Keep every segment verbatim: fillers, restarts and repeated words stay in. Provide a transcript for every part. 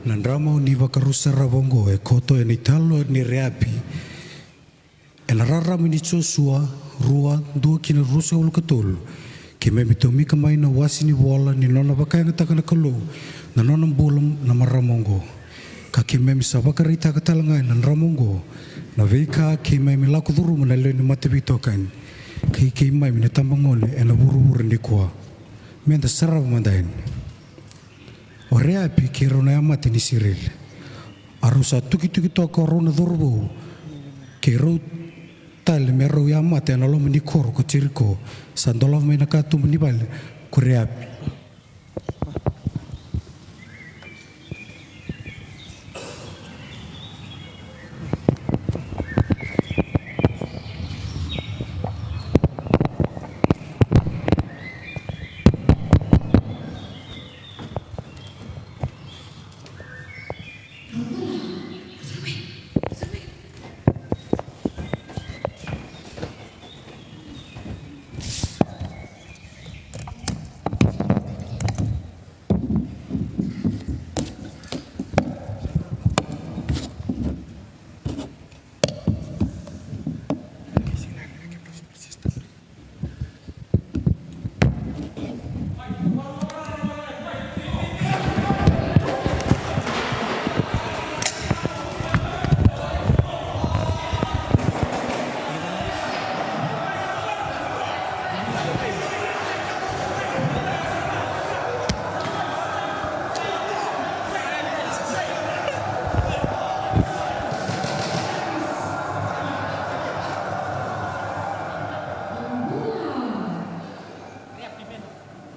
Na drama o ni vakarau sarava oqo e koto ena italo ni Reapi. Ena rarama ni Josua rua, dua ki na ruasagavulu ka tolu. Keimami tomika mai na wase ni vola ni nona vakayagataka na Kalou na nona bula na marama oqo. Ka keimami sa vakaraitaka tale ga ena drama oqo na veika keimami lako curuma na lewe ni mataveitokani kei keimami na tabagone ena vuravura nikua. Meda sarava mada yani. O Reapi kei rau na yamata ni Isireli. A rau sa tukituki toka o rau na cauravou kei rau tale me rau yamata ena loma ni koro ko Jeriko. Sa dolava mai na katuba ni vale ko Reapi.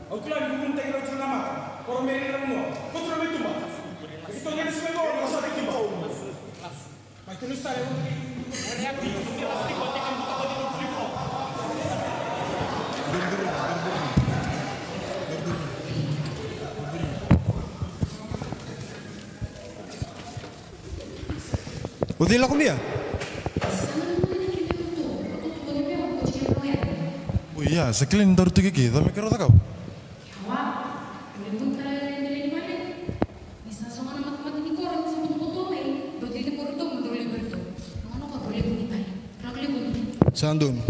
Au kila ni vutunitaki rau tiko na mata. Koro me ira na vanua. Kotura mai tuba. Ito ngeni sime mo, mo sa tuba. Mai tunu stare. O cei lako mai? Oi, ia, sa kila ni daru tiko eke, cava me keirau cakava? Sa donu.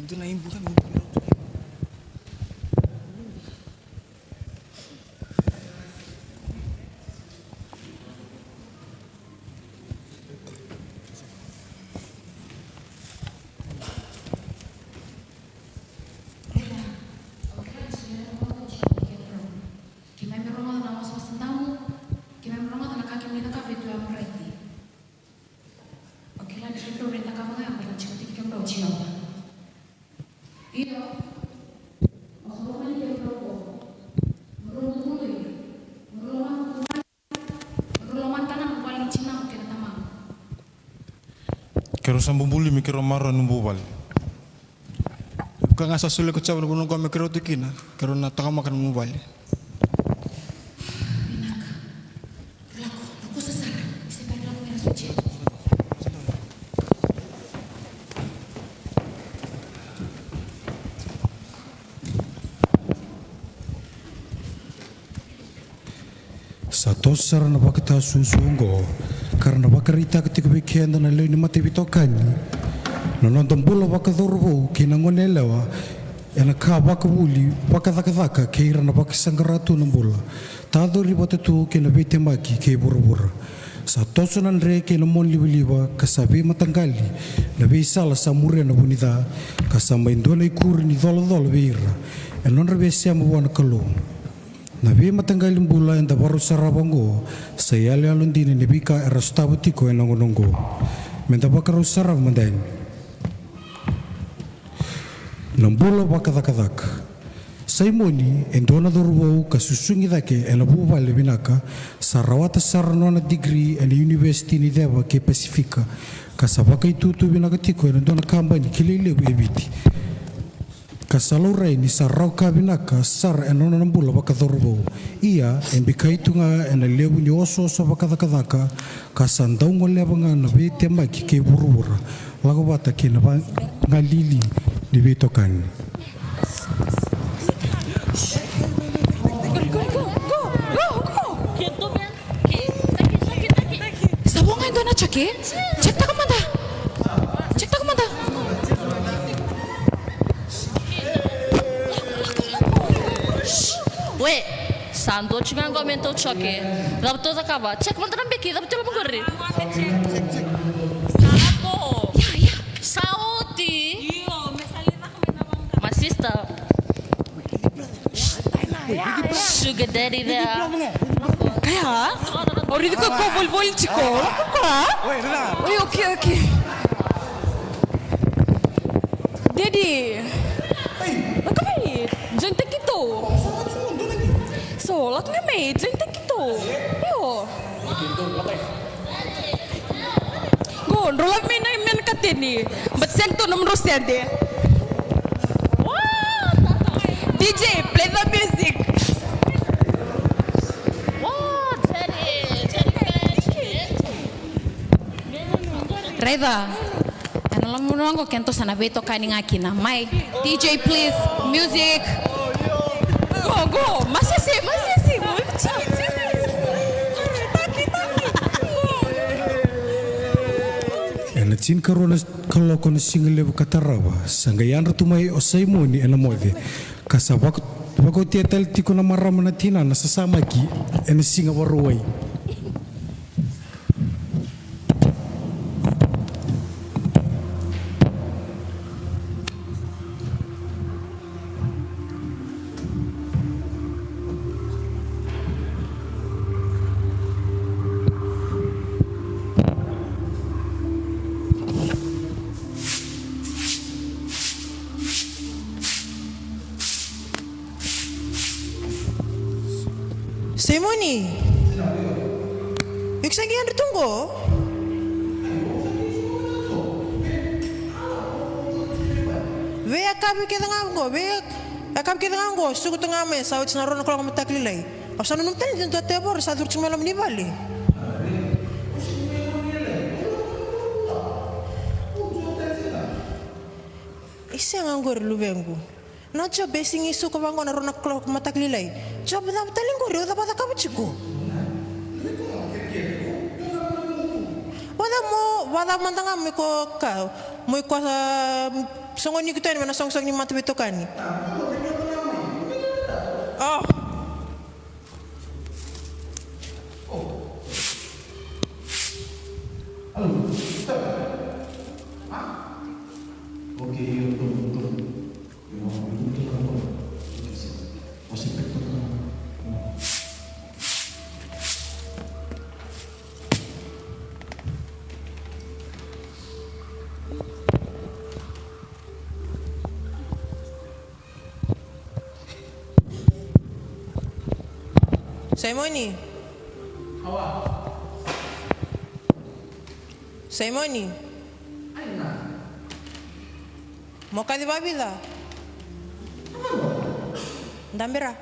Dua na ibu ka me Keimami rogoca na wasawasa damu, keimami rogoca na ka keimami cakava e tu e Amaraici. O kila ni keimami rau cakava ga ya, baleta ni tiko tiko keimami rau Jiova. Io, o sa lomani keimami rau ko. Mo rau bubului, mo rau lomani, mo rau lomani tale ga na vuvale ni tinaqu kei na tamaqu. Keirau sa bubului me keirau maroroya na nomu vuvale. Ka ga sa solia ko Jiova na vanua qo me keirau tu kina, keirau na taqomaka na nomu vale. Vinaka. Lako, lako sasara. Ni se bera lako me ra sutia. Sa toso sara na vakatasuasua oqo, ka ra na vakaraitaka tiko vei keda na lewe ni mataveitokani na noda bula vakacauravou kei na goneyalewa, ena ka vakavuli, vakacakacaka kei ira na vakasaqara tu na bula. Tacori vata tu kei na veitemaki kei vuravura. Sa toso na dre kei na monalivaliva, ka sa veimataqali na veisala sa muria na vunica, ka sa mai dua na ikuri ni colacola vei ira ena nodra veisema vua na Kalou. Na veimataqali bula eda vakarau sarava oqo sa iyaloyalo dina ni veika era sotava tiko ena gauna oqo. Meda vakarau sarava mada yani. Na bula vakacakacaka. Saimoni e dua na cauravou ka susugi cake ena vuvale vinaka, sa rawata sara na nona digiri ena Univesiti ni Ceva kei Pasifika, ka sa vakaitutu vinaka tiko ena dua na kabani kilai levu e Viti. Ka sa laurai ni sa rawa ka vinaka sara ena nona bula vakacauravou. Ia, e bikai tu ga ena levu ni osooso vakacakacaka, ka sa dau goleva ga na veitemaki kei vuravura, lako vata kei na vagalili ni veitokani. Sa vo ga e dua na choke. Check taka mada. Check taka mada. We, sa dua tiko ga qo me tou choke. Cava tou cakava? Check mada na beki, cava tou lako qori? Sa oti. My sister. Sugar daddy there. Kaya? O raica ko volivoli tiko. Oi, okay, okay. Daddy. Lako mai. Join taki tu. So, lako ga mai. Join taki tu. Io. Go, drau lave mai na mena kateni. But sega tu nomudrau sede. D J, play the music. Raica. Ena loma ni vanua qo kedatou sa na veitokani ga kina. Mai, D J, please, music. Go, go, masese, masese. Ena tinikarua na kaloko na siga levu ka tarava, sa qai yadra tu mai o Saimoni ena moce, ka sa vaka, vakaotia tale tiko na marama na tinana sa samaki ena siga Vakarauwai. Saimoni, iko sa qai yadra tu qo? Veiyakavi kece ga qo, veiyakavi kece ga qo, sukuta ga mai, sa oti na rua na kaloko mataka lailai. Au sa nanuma tale ni dua tevoro sa curu tiko mai loma ni vale. E sega qori luvequ. Na job e sega ni suka vaqo na rua na kaloko mataka lailai. Job cava tale qori o cava cakava tiko? Vacava mo, vacava mada ga mo iko ka, mo iko a soqoni iko tani me na soqosoqo ni mata veitokani. Oh. Saimoni. Saimoni. Mo kaci vavica? Dabera.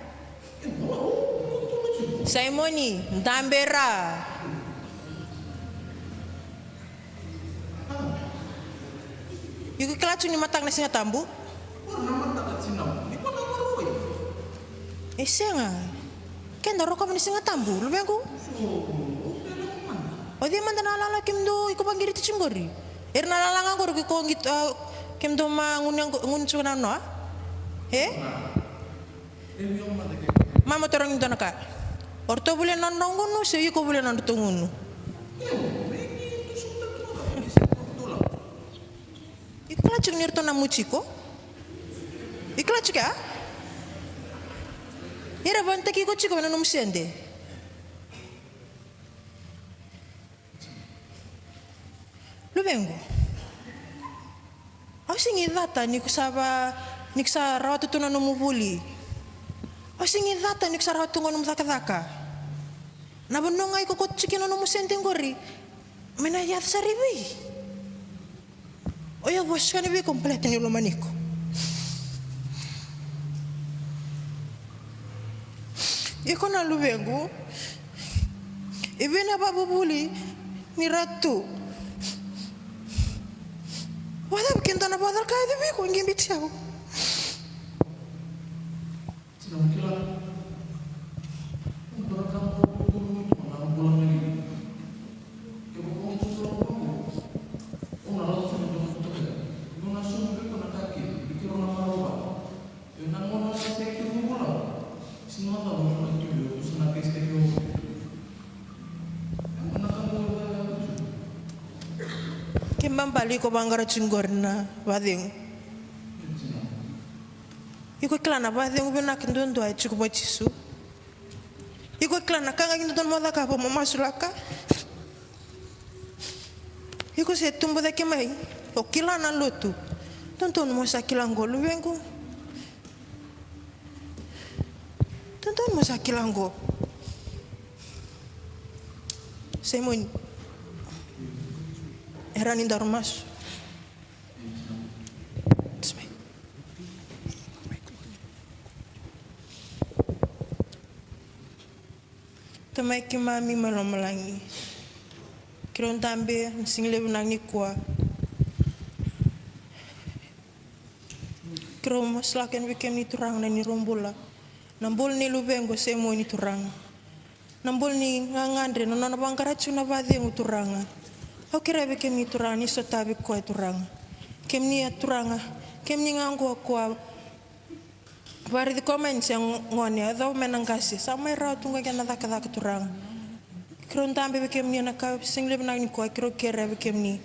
Saimoni, dabera. Iko kila tu ni mataka na Siga Tabu? E sega. Keda rokova na Siga Tabu, luvequ. O cei mada na lala kemudou iko vaqiriti tu qori? Era na lala ga qori ko iko qito, a, kemudou ma gunu, gunu tu na noa? E? Mama tarogi dua na ka. O ratou volia na nodratou gunu se iko volia na nodratou gunu? Iko kila tiko ni ratou na mu tiko? Iko kila tiko ya? Era vanitaki iko tiko ena nomu sede. Luvequ, au sega ni cata ni ko sa va, ni ko sa rawata tu na nomu vuli. Au sega ni cata ni ko sa rawata tu ga nomu cakacaka. Na vanua ga iko kauta tiko kina na nomu sede qori, mai na yaco sara i vei? O yau vosa tiko yani vei iko baleta niu lomani iko. Iko na luvequ, e vei na vakavuvuli ni ratu? Vakacava ke dua na vakacalaka yaco vei iko e qibiti au? Babali iko vaqara tiko qori na vacegu. Iko kila na vacegu vinaka duadua e tiko vua Jisu. Iko kila na ka ga ki dodonu mo cakava mo masulaka. Iko se tubu cake mai, o kila na lotu. Dodonu mo sa kila qo luvequ. Dodonu mo sa kila qo. Simon. Era ni daru masu. Tamai keimami mai lomalagi. Keirau dabe na siga levu na nikua. Keirau masulaka yani vei kemuni Turaga na neirau bula. Na bula ni luvequ o Simon Turaga. Na bula ni gagadre na nona vaqara tiko na vacegu Turaga. Au kerea vei kemuni Turaga ni sotavi koya Turaga. Kemuni a Turaga. Kemuni ga oqo koya. Varaici koya mai ni se gone, yacova mai na qase, sa mai rawa tu ga kina na cakacaka Turaga. Keirau dabe vei kemuni ena ka, siga levu na nikua keirau kerea vei kemuni.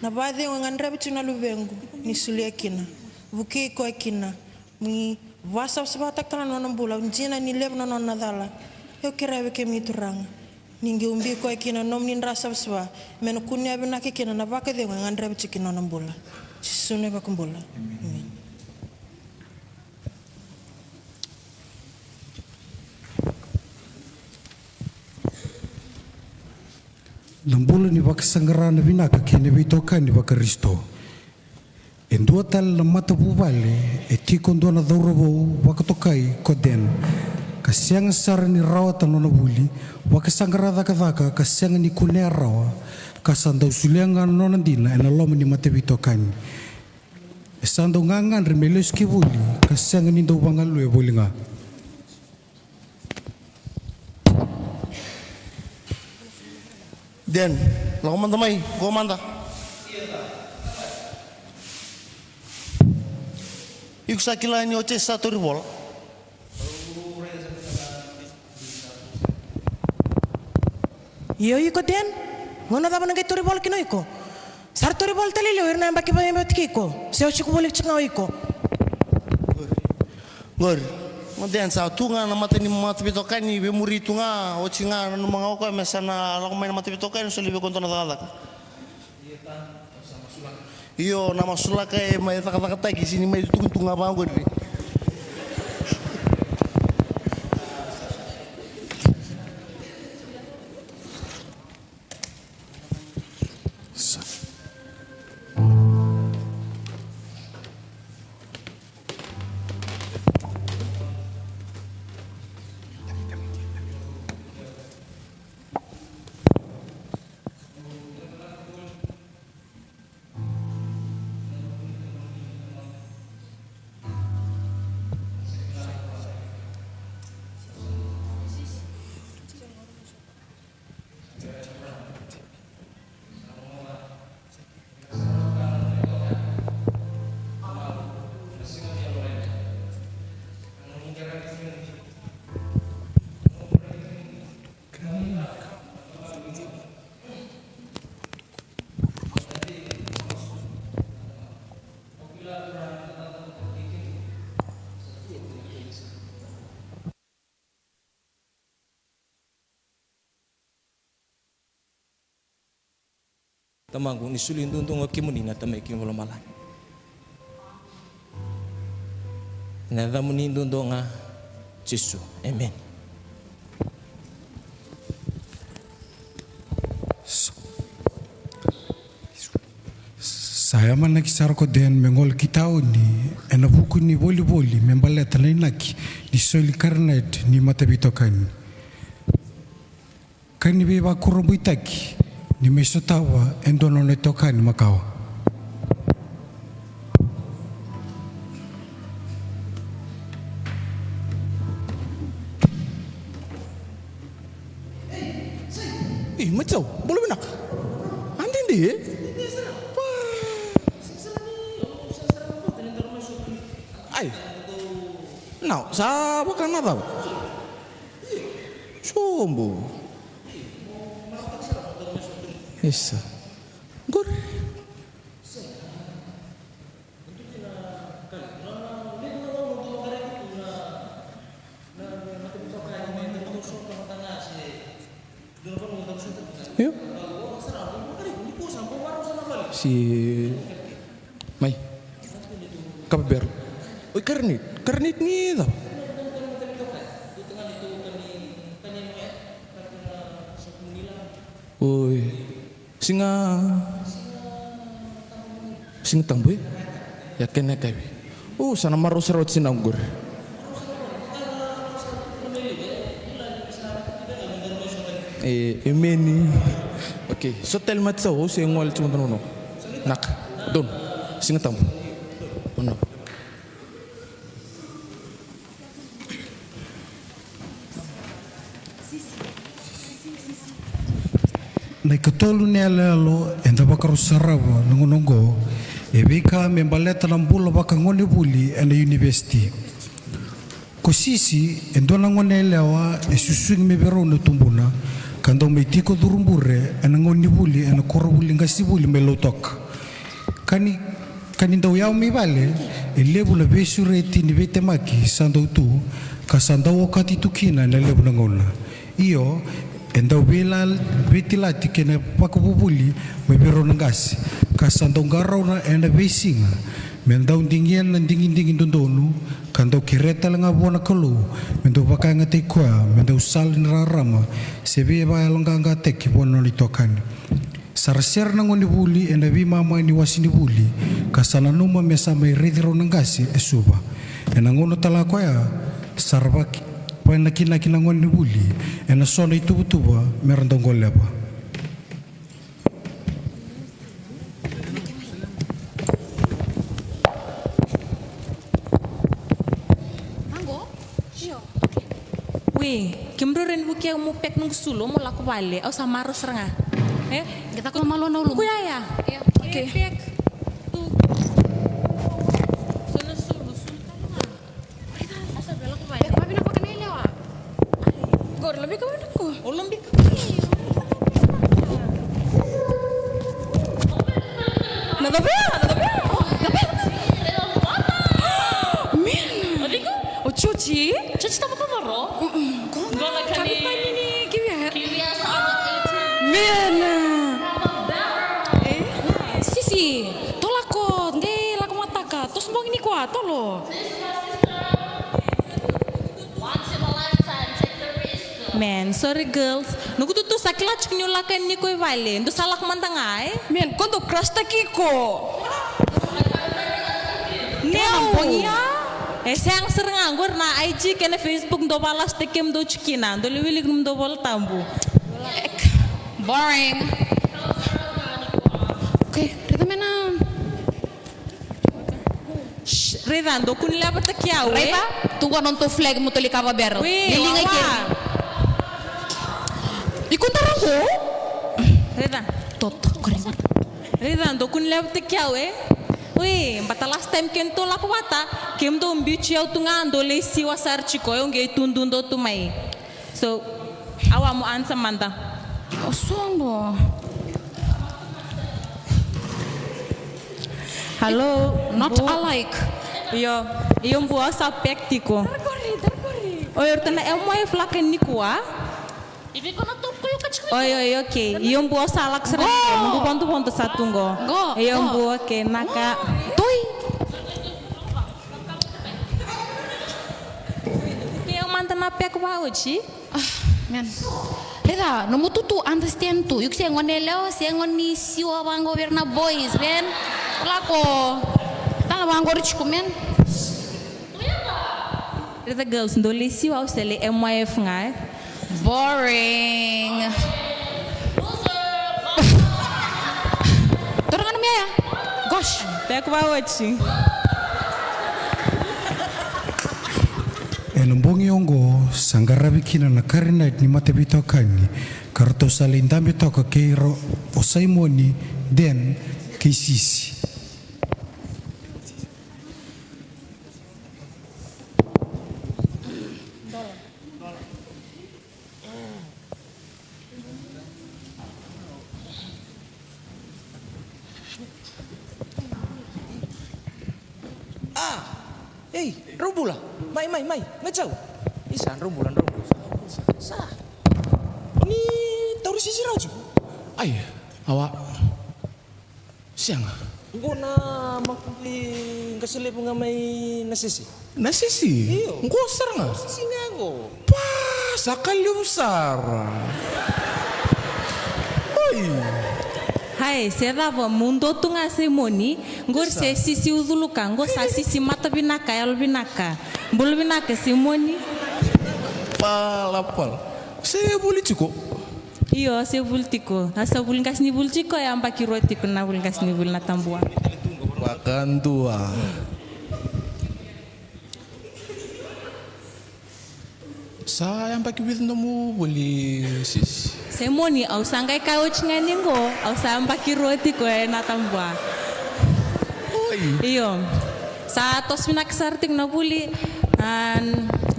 Na vacegu e gadreva tiko na luvequ, ni solia kina. Vukei koya kina. Ni vakasavasavataka tale na nona bula, au dina ni levu na nona cala. Au kerea vei kemuni Turaga. Ni qai ubi koya kina na nomuni dra savasava. Me na kunea vinaka kina na vakacegu e gadreva tiko kina na nona bula. Jisu na iVakabula. Emeni. Na bula ni vakasaqara na vinaka kei na veitokani vaKarisito. E dua tale na matavuvale, e tiko dua na cauravou vakatokai ko Den, ka sega sara ni rawata na nona vuli, vakasaqara cakacaka ka sega ni kunea rawa, ka sa dau solia ga na nona dina ena loma ni mataveitokani. E sa dau gagadre me lesu ki vuli, ka sega ni dau vagalue voli ga. Den, lako mada mai, qo mada. Iko sa kila ni o Jesi sa tauri vola? Io, iko Den, gauna cava na qai tauri vola kina o iko? Sa ra tauri vola tale i liu o ira na yabaki vakayabe oti kei iko, se o tiko voli tiko ga o iko? Qori. Qori. O Den sa tu ga na mata ni mataveitokani, veimuri tu ga, oti ga nanuma ga o koya me sa na lako mai na mataveitokani, soli vei koya dua na cakacaka. Io, na masulaka e mai cakacakataki, sega ni mai tukutuku ga vaqori. Tamaqu, ni soli duadua ga o kemuni na Tamai keimami mai lomalagi. Ena yacamuni duadua ga Jisu. Emeni. Sa yamanaki sara ko Den me gole ki tauni ena vuku ni volivoli me baleta na inaki ni soli karaneti ni mataveitokani. Ka ni veivakurabuitaki ni mai sotava e dua na nona itokani makawa. Io, matou, bula vinaka. A dede, e? Ai. Nau, sa vaka na cava? Sobu. Isa. Qori. Io. Si mai. Kava Bero. Oi, karanit. Karanit ni cava? Oi. Siga, Siga Tabu, e? Ia kena yakavi. O, sa na marau sara oti sinau qori. E, emeni. Okay, so tale mati sa, au se gole tiko mada na vanua. Naka, donu. Siga Tabu. Ono. Na ikatolu ni yaloyalo eda vakarau sarava na gauna oqo, e veika me baleta na bula vakagonevuli ena univesiti. Ko Sisi e dua na goneyalewa e susugi mai vei rau na tubuna, ka dau mai tiko curubure ena gaunivuli ena koronivuli qasenivuli mai Lautoka. Ka ni, ka ni dau yawa mai vale, e levu na veisureti ni veitemaki sa dau tu, ka sa dau okati tu kina ena levu na gauna. Io, e dau veila-, veitilati kei na vakavuvuli mai vei rau na qase, ka sa dau qarauna ena veisiga me dau digia na digidigi dodonu, ka dau kerea tale ga vua na Kalou me dau vakayagataki koya me dau sala ni rarama se veivakayaloqaqataki vua na nona itokani. Sa ra sere na gonevuli ena veimama ni wasenivuli, ka sa nanuma me sa mai raici rau na qase e Suva. Ena gauna tale ga koya, sa ra vaki-, vakinakinaki na gonevuli ena so na ituvatuva me ra dau goleva. Oi, kemudrau rawa ni vukea meu pek noqu sulu, mo lako vale, au sa marau sara ga. E? Qai caka malua na ulumu. Io, okay. E, pek. Tu. So na sulu, sulu tale ga. Au sa via lako vale. Pek vakavinaka vaka na yalewa. Qori, lobika vakavinaka. O lobika. Na cava ya, na cava ya? O, cava ya? Mina. O cei iko? O Joji. Joji Tabacavara? Mm-mm. Ko na kapiteni ni K V S. K V S under eighteen. Mina. E? Sisi, to lako, de lako mataka, toso bogi nikua, tolo. Once in a lifetime, take the risk. Man, sorry girls. Noqu tutu sa kila tiko niu lako yani nikua i vale. Dou sa lako mada ga, e? Man, ko dou crush taki iko. Neu. Bogi ya. E sega sara ga, qori na I G kei na Facebook dou vakalasutaki kemudou tiko kina. Dou lai wilika nomudou iVolatabu. Boring. Okay, raica me na Shh, raica, dou kua ni levataki au, e? Raica, tu qo na nodatou flag mo toli kava bera. Oi, liliga i keri. Iko dara qo? Raica. Toto, ko raica. Raica, dou kua ni levataki au, e? Oi, bata last time kedatou lako vata, kemudou biuti au tu ga, dou lai siwa sara tiko, au qai tu dua tu mai. So, au a mo answer mada. O sobo. Hello. Not Bu. Alike. Io, io Bu, au sa pek tiko. Oi, o ratou na M Y F lako nikua. Oi, oi, okay. Io Bu, au sa lako sara. Noqu vodovodo sa tu qo. Io Bu, okay, naka. Toi. Ke au mada na pek vakaoti. Ah, man. Raica, nomu tutu understand tu. Iko se gone yalewa, se gone ni siwa vaqo vei ira na boys, man. Lako. Tala vaqori tiko, man. Raica girls, dou lai siwa, au se lai M Y F ga, e? Boring. Toro ga nomu yaya. Gosh. Pek vakaoti. Ena bogi oqo sa qaravi kina na Kari Night ni mataveitokani, ka ratou sa lai dabe toka kei ira o Saimoni, Den kei Sisi. A, Ei, drau bula. Mai, mai, mai, mai jau. Isa, drau bula, drau bula. Sa. Ni tauri sisi rau tiko. Ai, awa. Sega. Qo na makuli qase levu ga mai Nasese. Nasese? Io. Qo sara ga? Sisi ga qo. Pa, sa ka levu sara. Oi. Hai, se cava, mo dua tu ga Saimoni. Qori se sisi uculuka, qo sa sisi mata vinaka, yalo vinaka. Bula vinaka Saimoni. Pala, pala. Se vuli tiko. Io, se vuli tiko. A sa vuli qasenivuli tiko, e yabaki rua tiko na vuli qasenivuli na tabua. Vakadua. Sa yabaki vica nomu vuli, sis? Saimoni, au sa qai kaya oti ga ni qo, au sa yabaki rua tiko ena tabua. Oi. Io. Sa toso vinaka sara tiko na vuli, a,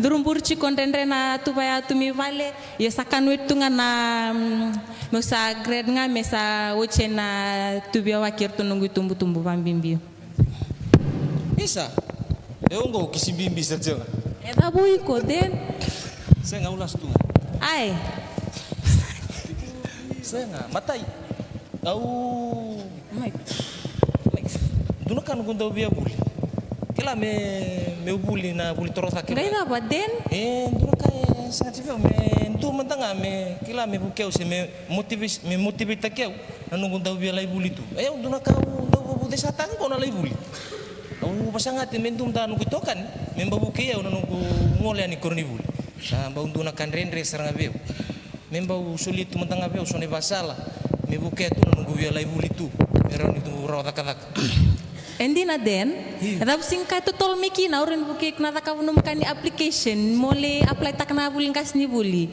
curuburu tiko dredre na tuva ya tu mai vale. Ia sa kanu e tu ga na, mm, meu sa grade ga me sa oti ena tuvi au a kei iratou noqu itubutubu vabibi. Isa, e o qo kisi bibi sa tio ga. E cava o iko, Den? Sega, au lasu tu ga. Ai. Sega, matai. Au Mike. Mike. Dua na ka noqu dau via vuli. Kila me, meu vuli na vuli torocake. Qai cava, Den? E, dua na ka e sega tiko me, dua mada ga me, kila me vukei au se me motivate, me motivate-taki au. Na noqu dau via lai vuli tu. E, au dua na ka au dau vavucesataka qo na lai vuli. Au vasaga tiko me dua mada noqu itokani, me bau vukei au na noqu gole yani koronivuli. Sa bau dua na ka dredre sara ga vei au. Me bau soli tu mada ga vei au so na ivakasala me vukea tu na noqu via lai vuli tu, me rawa ni tu rawa cakacaka. E dina, Den. Io. E cava sega ni ka e totolo mai kina, au rawa ni vukei iko na cakava nomu ka ni application mo lai apply-taka na vuli qasenivuli.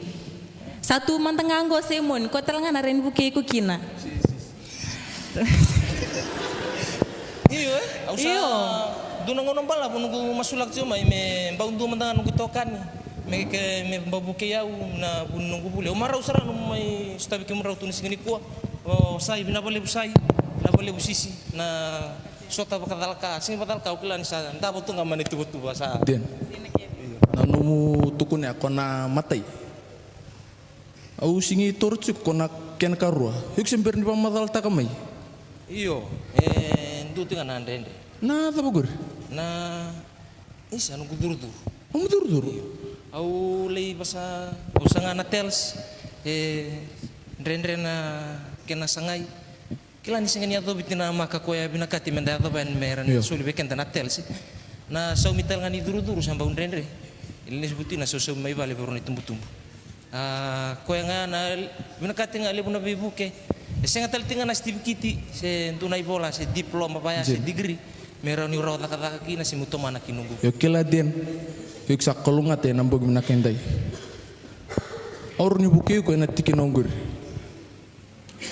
Sa tu mada ga qo Saimoni, koya tale ga na rawa ni vukei iko kina. Io, e? Au sa dua na gauna balavu noqu masulaka tiko mai me bau dua mada ga noqu itokani. Me ke, me bau vukei au na vu ni noqu vuli. Au marau sara nomu mai sotavi kemudrau tu na siga nikua. O Sai, vinaka vakalevu Sai, vinaka vakalevu Sisi, na sota vakacalaka, sega ni vakacalaka, au kila ni sa davo tu ga mai na ituvatuva sa. Den. Na nomu tukuni a ko na matai. Au sega ni toro tiko ko na kena karua. Iko se bera ni vakamacalataka mai. Io, e dua tiko ga na dredre. Na cava qori? Na Isa, noqu curucuru. Nomu curucuru? Io. Au lai vasa, au saga na TELS, e dredre na kena sagai. Kila ni sega ni yacovi tinamaka koya vinakati me da yacova yani me rawa ni soli vei keda na TELS. Na saumi tale ga ni curucuru sa bau dredre. Lesu vuti na sausaumi mai vale vei rau na itubutubu. A, koya ga na vinakati ga levu na veivuke. E sega tale tiko ga na sitivikiti, se dua na ivola, se diploma vaya, se degree. Me rawa niu rawa cakacaka kina, se meu tomana ki noqu. Io kila Den, iko sa kalougata ena bogi vinaka edai. Au rawa ni vukei iko ena tikina oqori.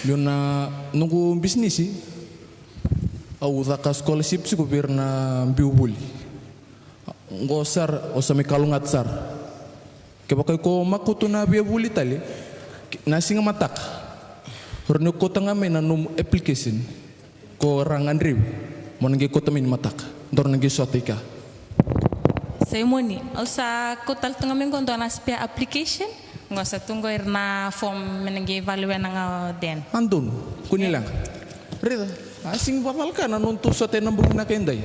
Niu na noqu bisinisi, au caka scholarship tiko vei ira na biu vuli. Qo sara, o sa mai kalougata sara. Kevaka iko makutu na via vuli tale, na siga mataka, rawa ni kauta ga mai na nomu application. Ko ra gadrevi mo na qai kauta mai ni mataka. Dou na qai sota i ka. Saimoni, au sa kauta tale tu ga mai qo dua na spare application. Qo sa tu qo ira na form me na qai vakalewena ga o Den. A donu, kua ni leqa. Raica, a sega ni vakacalaka na nodatou sota ena bogi vinaka edai.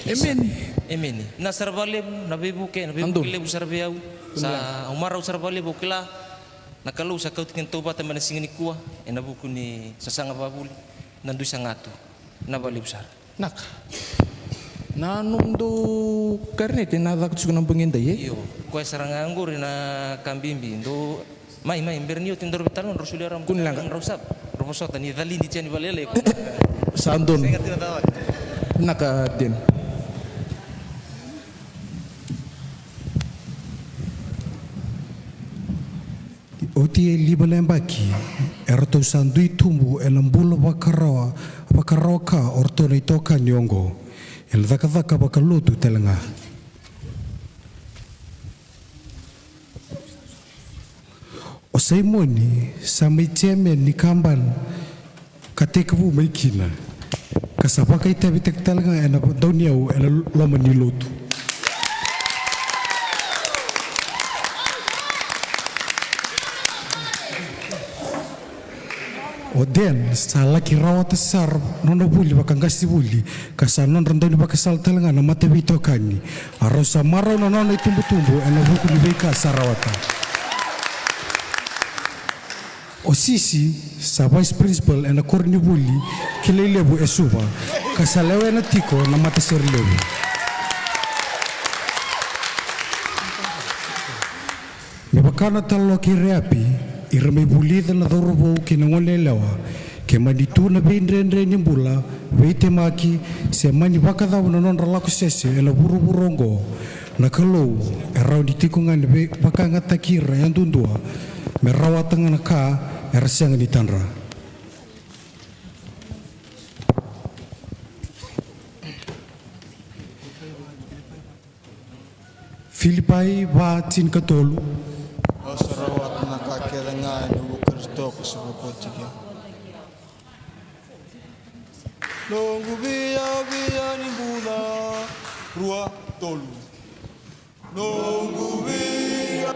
Emeni. Emeni. Na sara vakalevu na veivuke, na veivuke levu sara vei au. Sa au marau sara vakalevu, au kila na Kalou sa kauti kedatou vata mai na siga nikua ena vuku ni sasaga vakavuli. Na dui saga tu. Na vakalevu sara. Naka. Na nomudou karineti ena caka tiko na bogi edai, e? Io, koya sara ga oqori na ka bibi. Dou mai, mai, bera ni oti daru veitalanoa, daru solia rawa. Kua ni leqa. Drau sava, drau vosota ni calidi tiko yani vakalelei. Sa donu. Sega tiko na cava. Naka Den. Oti e lima na yabaki, eratou sa dui tubu ena bula vakarawa, vakarawa ka o ratou na itokani oqo. Ena cakacaka vakalotu tale ga. O Saimoni sa mai chairman ni kabani ka tekivu mai kina, ka sa vakaitavitaki tale ga ena dauniyau ena loma ni lotu. O Dan sa laki rawata sara nona vuli vakaqasenivuli, ka sa nodra daunivakasala tale ga na mataveitokani. A rau sa marau na nona itubutubu ena vuku ni veika sa rawata. O Sisi sa vice principal ena koronivuli kilai levu e Suva, ka sa lewena tiko na matasere levu. Me vaka na talanoa kei Reapi, ira mai vulica na cauravou kei na goneyalewa, ke mani tu na veidredre ni bula, veitemaki, se mani vakacava na nodra lako sese ena vuravura oqo, na Kalou e rawa ni tiko ga ni vei-, vakayagataki ira yadudua me rawata ga na ka era sega ni tadra. Filipai va tinikatolu. Au sa rawata na ka kece ga ena vuku i Karisito ko sa vakoti kea. Noqu viavia ni bula, rua, tolu. Noqu via